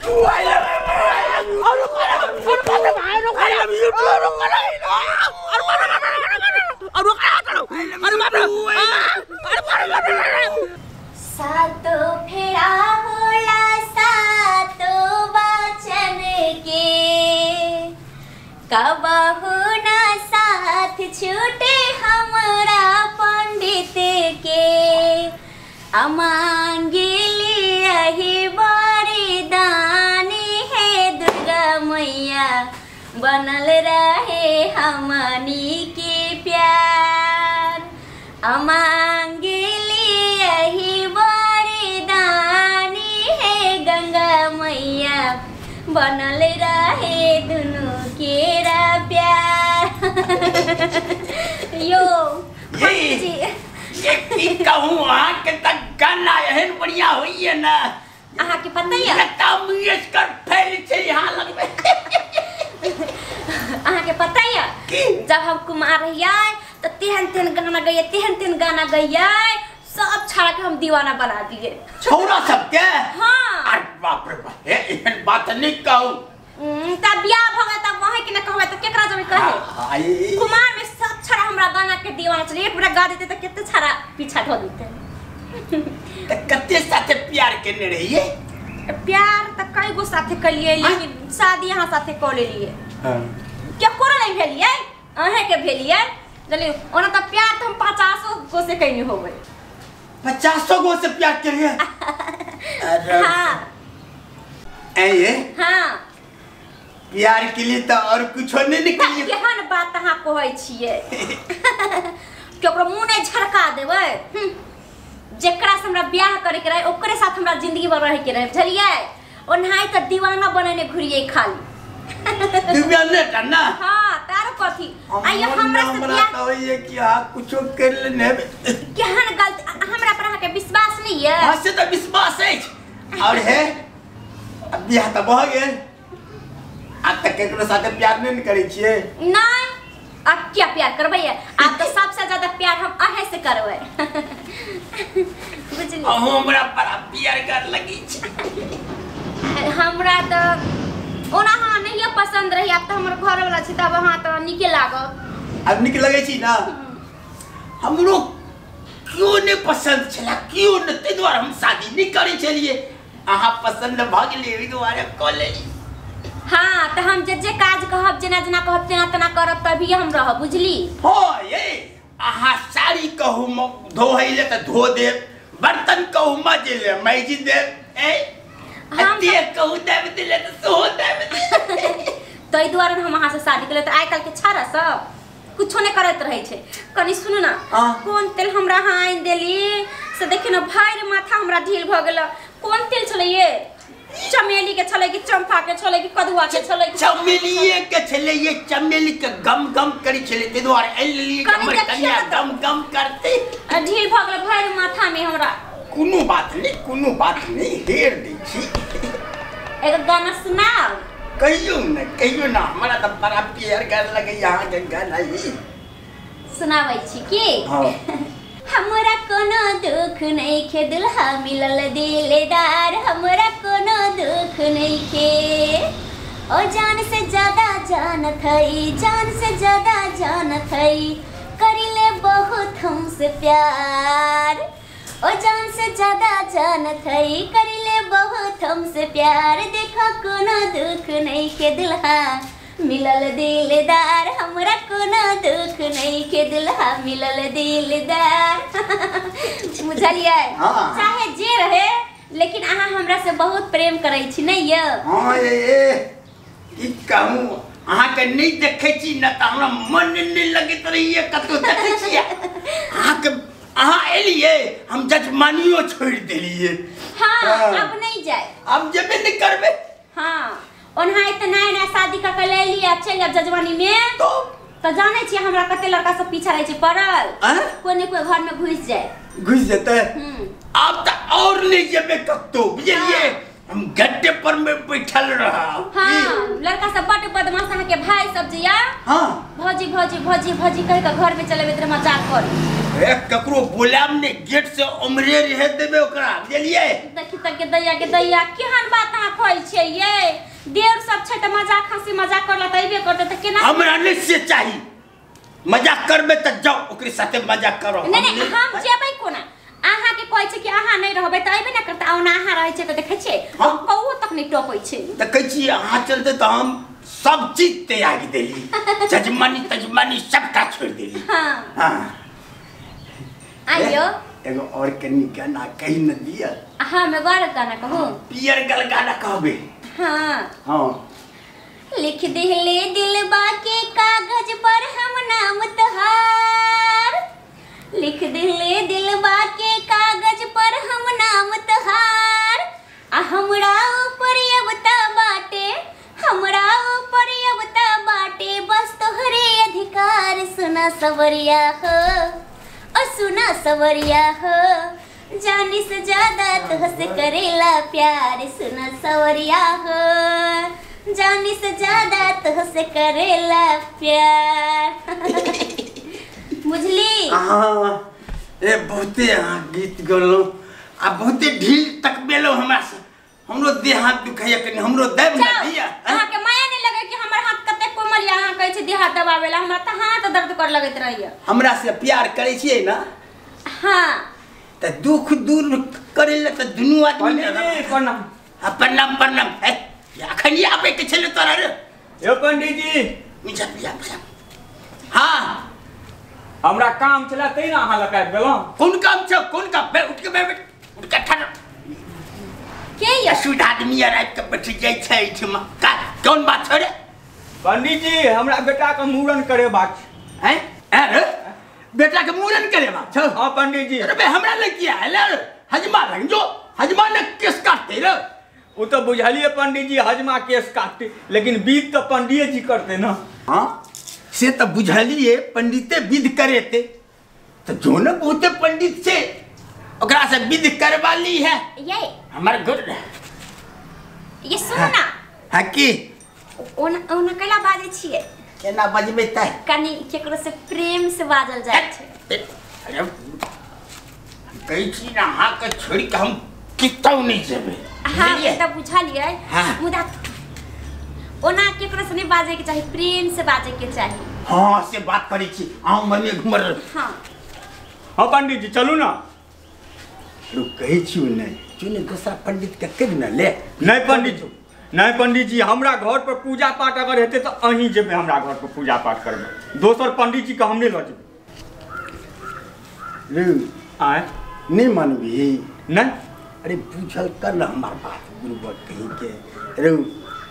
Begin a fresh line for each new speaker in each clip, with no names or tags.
you I love you I love you
सातो फेरा होला सातो वचन के कबहु ना साथ छूटे हमरा पंडित के अमांगिली रही बरदानी है दुर्गा मैया बनल रहे हमनी के प्यार अमांगिली रही बरदानी है गंगा मैया बनल रहे दुनू केरा प्यार। यो जी
ये की कहूं अहाँ के त गाना एहन बढ़िया होइए ना
अहाँ के पता है
लता मंगेशकर फैल छै यहाँ लगबे।
अहाँ के पता है जब हम कुमार रहियै त तेहन तेहन गाना गैयै तेहन तेहन गाना गैयै सब छाड़ा के हम दीवाना बना दिए
छौड़ा सबके।
हाँ
अरे बाप रे बाप एहन बात नहीं कहू।
तब बियाह भ गेल तब वहीं के न कहबै त केकरा जबै कहे कुमार में सब छाड़ा हमरा गाना के दीवाना छलै एक पूरा गा देते त कते छाड़ा पीछा ध देते।
त कते साथे प्यार केने रहियै?
प्यार त कई गो साथे कलियै लेकिन शादी यहाँ साथे क लेलियै।
हां
केकरो नहीं भेलियै अहे के भेलियै जली ओना त प्यार त हम 50 गो से कइने होबै।
50 गो से प्यार करिए? अरे
हां
ए
हां
प्यार के लिए तो और कुछ नहीं निकली।
केहन बात अहाँ कहै छियै केकरो मुंह नहीं झड़का देबै। जेकरा से हमरा ब्याह करे के रहे ओकरे साथ हमरा जिंदगी भर रहे के रहे बुझलियै। ओनाहि त दीवाना बनेने घुरियै खाली
दीवाने टा ना।
हां तारो कथी आइयो हमरा से ब्याह
कहैए कि अहाँ कुछो कर लेने
केहन गलत हमरा पर अहाँ के विश्वास नहीं है?
हां से त विश्वास अछि और है अब ब्याह त भ गेल अब तक केकरो साथे प्यार नहीं करै छियै?
नहीं अब क्या प्यार करबै अब तो सबसे ज्यादा प्यार हम अहे से करबै बुझलियै।
अहूँ हमरा बड़ा प्यार कर लगी छै।
हमरा त ओना हाँ नहीं पसंद रही अब तो हमर घर वाला छै तब अहाँ त नीके लागब।
अब नीक लगै छी ना? हमरो क्यों नहीं पसंद छला क्यों न तै दुआरे हम शादी नहीं करै छलियै अहाँ पसंद भ गेलियै ओहि दुआरे क लेली।
हाँ त हम जे जे काज कहब जेना जेना कहब तेना तेना करब तभी हम रहब बुझली।
हाँ ये अहाँ साड़ी कहू धोहै ले त धो देब बर्तन कहू माजे ले माजि देब ए हम कहू देब दिले त सेहो देब
तै दुआरे हम अहाँ से शादी केलियै। त आइ काल्हि के छाड़ा सब कुछो नहीं करैत रहै छै। कनी सुनू ना कोन तेल हमरा अहाँ आनि देली से देखियौ ना भरि माथा हमरा ढील भ गेल। कोन तेल छलै ये? चमेली के छलै कि चंपा के छलै कि कदुआ के छलै?
चमेलिए के छलै ये चमेली के गम गम करै छलै तै दुआरे आनि लेलियै हमर कनिया गम गम करतै।
ढील भ गेल भरि माथा में हमरा।
कोनो बात नहीं कोनो बात नहीं हेर दै छी।
एगो गाना सुनाउ।
कहियो ना कहियो ना हमरा त बड़ा प्यार कर लगे यहाँ के गाना ही
सुनाबै छी की?
हां
हमरा कोनो दुख नइखे दुल्हा मिलल दिलदार हमरा कोनो दुख नइखे ओ जान से ज्यादा जानत हई जान से ज्यादा जानत हई करिले बहुत हमसे प्यार ओ जान से ज्यादा जानत हई करिले बहुत हमसे प्यार देखो कोनो दुख नइखे दुल्हा मिलल दिलदार हमरा कोनो दुख नइखे दुल्हा मिलल दिलदार। बुझलियै? चाहे जे रहे लेकिन अहाँ हमरा से बहुत प्रेम करै छी नहीं यौ?
हाँ ये की कहूं अहाँ के नहीं देखै छी न त हमरा मन नहीं लगैत रहैए कतौ देखै छी अहाँ के अहाँ एलियै हम जजमानियो छोड़ि देलियै।
हाँ अब नहीं जाए
अब जेबे नहीं करबै।
हाँ ओना त नया नया शादी क के ले लियै चलि जाब जजमानी में तो जानै छियै हमरा कते लड़का सब पीछा रहै छै पड़ल कोई ने कोई घर में घुसि जाए।
घुसि जेतै? आब त और नहीं जेबै कतौ बुझलियै। हम गड्ढे पर में बैठल रहा।
हां लड़का सब बड बदमाश अहाँ के भाई सब जे या।
हां
भौजी भौजी भौजी भौजी कह के घर में चलेबे त मजाक करी।
ए ककरो बोलाम ने गेट से उमरे रहे देबे ओकरा बुझलिए।
देखी त के दैया के दैया केहन बात अहाँ कहै छियै ये देर सब छै त मजाक हंसी मजाक करला त अइबे करते त केना।
हमरा नै से चाही मजाक करबे त जाओ ओकरे साथे मजाक करो।
नै नै हम जेबै कोना अहाँ के कहै छै कि अहाँ नै रहबै त अइबे न करते ओना अहाँ रहै छै त देखै छियै हम कौओ तक नै टपै छै।
त कहै छी अहाँ चलते त हम सब चीज त्याग देली जजमानी तजमानी सबटा छोड़ देली।
हां
हां
आइयो
एगो और कनी गाना कहि न दिया।
हां मैं बार गाना कहू
पियर गल गाना कहबे।
हां
हां
लिख दिले दिलबा के कागज पर हम नाम तोहार लिख दिले दिलबा के कागज पर हम नाम तोहार आ हमरा ऊपर अब त बाटे हमरा ऊपर अब त बाटे बस तोहरे अधिकार सुना सवरिया हो ओ सुना सवरिया हो जानी से ज्यादा तुहसे करेला प्यार सुना सवरिया हो जानी से ज्यादा तुहसे करेला प्यार। बुझली।
हाँ ए बहुते अहाँ गीत गलो आ बहुते ढील तक बेलो हमरा से हमरो देह हाथ दुखैया कनी हमरो देब न दिया।
अहाँ के माया नहीं लगे कि हमर हाथ कते कोमल या अहाँ कहै छै देह हाथ दबावेला हमरा त हाथ दर्द कर लगैत रहैया।
हमरा से प्यार करै छियै ना।
हां
त दुख दूर करै ले त दुनू आदमी
प्रणाम।
हां प्रणाम प्रणाम। ए अखन आबै के छलै तोरा रे।
यो पंडित जी
मिजा पिया पिया। हां
हमरा काम छला तै ना अहाँ लग आबि गेलहुँ।
कोन काम छ कोन काम बे उठ के बैठ उठ के ठहर
के ये
अशुद्ध आदमी रात के बैठ जाय छै एहिठमा का कोन बात छ रे।
पंडित जी हमरा बेटा के मूड़न करेबाक छै।
हैं अरे बेटा के मूड़न करेबाक छ।
हां पंडित जी।
अरे बे हमरा लग किया आयल रे हजमा लग जो हजमा ने केस काटते रे।
वो तो बुझलिए पंडित जी हजमा केस काटते लेकिन विध तो पंडित जी करते ना।
हां से तो बुझलिए पंडिते विध करेते तो जो न बहुते पंडित छे ओकरा से विध करवा ली है
ये
हमर घर
ये सुन ना।
हां की
ओना ओना कैला बाजै छियै
केना बजबै त
कनी केकरो से प्रेम से बाजल जाइ छै।
अरे कहै छी ना अहाँ के छोड़ के हम कितौ नहीं जेबै।
हां त बुझलिए मुदा ओना केकरो से नहीं बाजे के चाही प्रेम से बाजे के चाही।
हां से बात करै छी अहाँ मने घुमर।
हां
हां पंडित जी चलू ना।
रुक कहै छी नै चुने दोसरा पंडित के कहि न ले।
नहीं पंडित जी नहीं पंडित जी हमरा घर पर पूजा पाठ अगर हेतै त अहीं जेबै हमरा घर पर पूजा पाठ करबै दोसर पंडित जी के हम नहीं ल जेबै।
रे
आय
नहीं मानबी
नहीं।
अरे बुझल कर न हमार बात गुरुबर कहीं के रे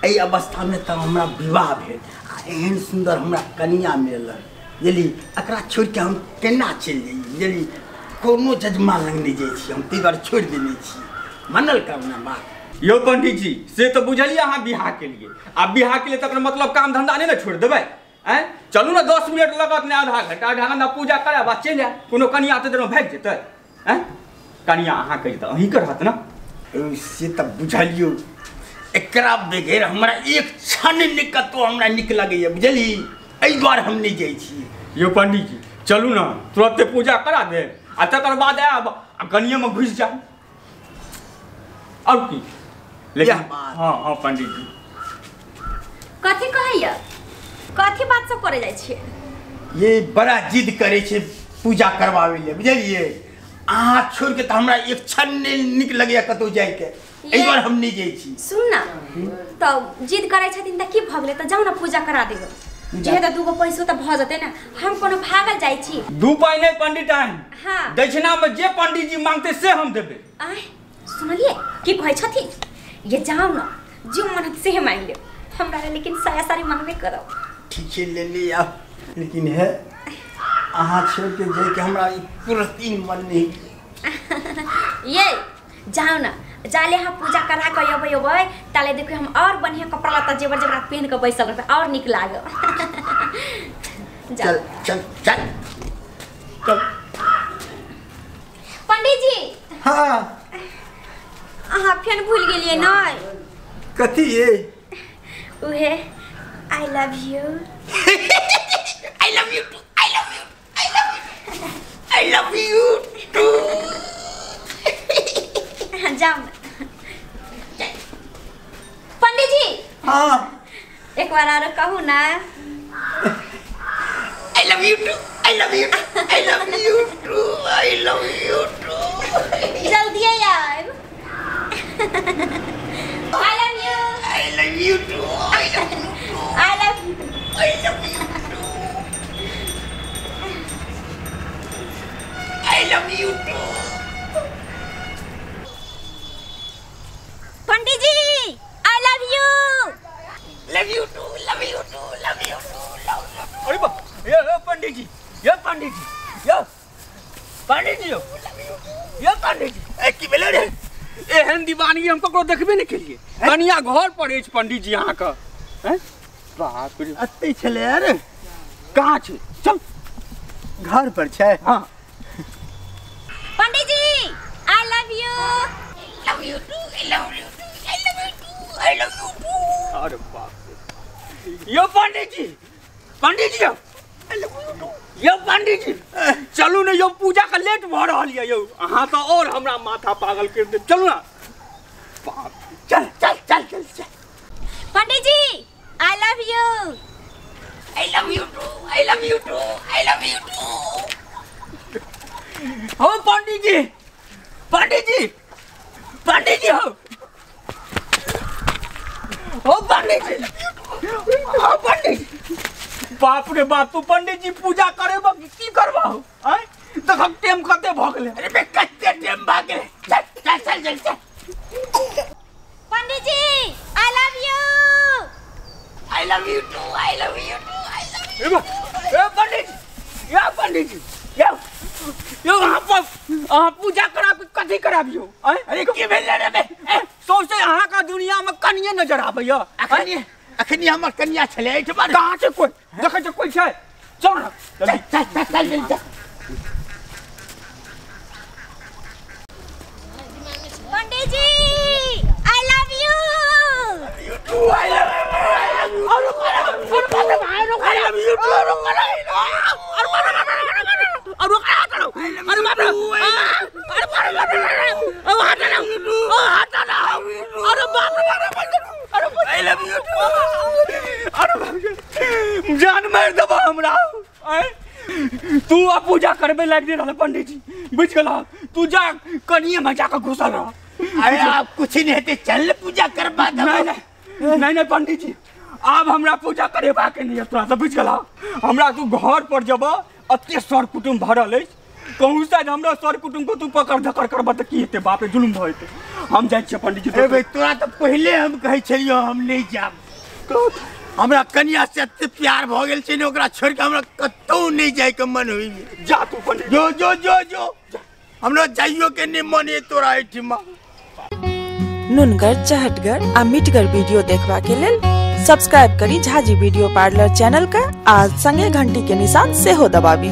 एहि अवस्था में त हमरा विवाह भेल आ एहन सुंदर हमरा कनिया मिलल बुझली एकरा छोड़ के हम केना चलि जाइ बुझली कोनो जजमा लग नहीं जाइ छी हम ताहि दुआरे छोड़ि देने छी मानल कर ना बात।
यो पंडित जी से तो बुझलिए अहाँ बियाह के लिए आ बियाह के लिए तकर मतलब काम धंधा नहीं ने छोड़ देबै आँय चलू ना 10 मिनट लगत ने आधा घंटा आधा घंटा पूजा करायब आ चलि आयब कोनो कनिया तऽ देरमे भागि जेतै आँय कनिया अहाँ कहि तऽ अहीँके रहत ना।
से तऽ बुझलियौ एकरा बगैर हमरा एक क्षण नहि कतौ हमरा नीक लगैया बुझली एहि दुआरे हम नहि जाइ छी।
यौ पंडित जी चलू ना तुरंते पूजा करा देब आ तकर बाद आयब आ कनिएमे घुसि जायब और की लेकिन हाँ हाँ पंडित जी
कथी कहैया कथी बात सब करे जाइ छियै।
ये बड़ा जिद करै छै पूजा करवाबै ले बुझलिए अहाँ छोड़ के त हमरा एक क्षण नहि नीक लगैया कतौ जाइके एहि दुआरे हम नहि जाइ छी।
सुन ना त जिद करै छथिन त की भऽ गेलै त जाउ ना पूजा करा देबै जे त दूगो पैसो त भऽ जेतै ना हम कोनो भागल जाइ छी।
दू पाइ नहि पंडित आइन।
हां
दक्षिणा में जे पंडित जी मांगते से हम देबै।
आय सुनलिए की कहै छथिन ये जाउ ना जो मन हत से मांगि लेब हमरा लेकिन साया साड़ी मांगबे करब।
ठीक छै ले ले आब लेकिन है अहाँ छोड़ के जाइके हमरा तुरंत मन नहीं।
ये जाओ ना जाले हम पूजा करा के अबै अबै ताले देखियो हम और बढ़िया कपड़ा लत्ता जेवर जेवरा पहन के बैसल रहबै और निक लागब।
चल चल चल चल
पंडित जी।
हाँ
अहाँ फेर भूल गेलियै नै
कथी ये
उहे I love you
I love you too I love you I love you I love you too
जाओ पंडित जी।
हाँ
एक बार आरो कहू ना
I love you too I love you I love you too I love you too
जल्दी आइब I love you
I love you too I love you too
I love you
I love you too I love you too
Pandit ji I love you
love you too love you too love you too love you.
अरे बाप ये पंडित जी ये पंडित जी ये पंडित जी ये पंडित जी
ए की भेलै रे
एहन दीवानगी हम ककरो देखबे नहि केलिए। कनिया घर पर अछि पंडित जी अहाँके। हैं बाप रे
अत्ते छलै अरे
कहाँ छै चल
घर पर छै।
हाँ
Pandit ji I love you
love you too I love you too I love you too I love you too.
अरे बाप रे यो पंडित जी पंडित जी
I love you too
यो पंडित जी चलू ने यो पूजा के लेट भ रहल ये यो अहाँ तो और हमरा माथा पागल कर दे। चलू ना बाप
चल चल चल चल चल
Pandit ji I love you
I love you too I love you too I love you too.
हो पंडित जी पंडित जी पंडित जी हो पंडित जी हो पंडित जी। बाप रे बाप तू पंडित जी पूजा करेबा की करबा आय देखक टाइम कते भ गेलै।
अरे बे कते टाइम भ गेलै चल चल चल चल चल
Pandit ji I love you
I love you too I love you too I love
you. ए पंडित जी या पंडित जी या यो अहाँ पर अहाँ पूजा कराबी कथी कराबियो आय।
अरे की भेलै रे बे
सौंसे अहाँ का दुनिया में कनिये नजर आबैया।
अखनी अखनी हमर कनिया छलै एहिठमा
कहाँ छै कोइ देखै छै कोइ छै चल ना
चल चल चल चल चल।
Pandit ji I love you
you too I love you I love you I love you too
I love you too. अरे बाप रे जान मार देबा हमरा। तू आ पूजा करबे लागि नहि रहल पंडित जी बुझि गेलह तू जा कनिये में जाके घुसल रह।
अरे आप कुछ नहीं हेतै चल पूजा करबा देबो।
नहीं नहीं नहीं नहीं पंडित जी आब हमरा पूजा करेबाके नहि तोरा से बुझि गेलह। हमरा तू घर पर जबह एते सर कुटुम्ब भरल अछि कहूँ शायद हमरा सर कुटुम्ब को तू पकड़ धकड़ करबह तऽ की हेतै बाप रे जुलुम भऽ जेतै। हम जाइ छियै पंडित जी।
ए भाई तोरा तऽ पहिले हम कहै छलियौ हम नहि जायब हमरा कनिया से एते प्यार भऽ गेल छै ने ओकरा छोड़ि कऽ हमरा कतहु नहि जाइके मन होइए।
जा तू पंडित
जो जो जो जो हमरा जाइयो के नहि मन है तोरा एहिठमा।
नुनगर चहटगर आ मिठगर वीडियो देखबा के लेल सब्सक्राइब करी झाजी वीडियो पार्लर चैनल का आ संगे घंटी के निशान सेहो दबाबी।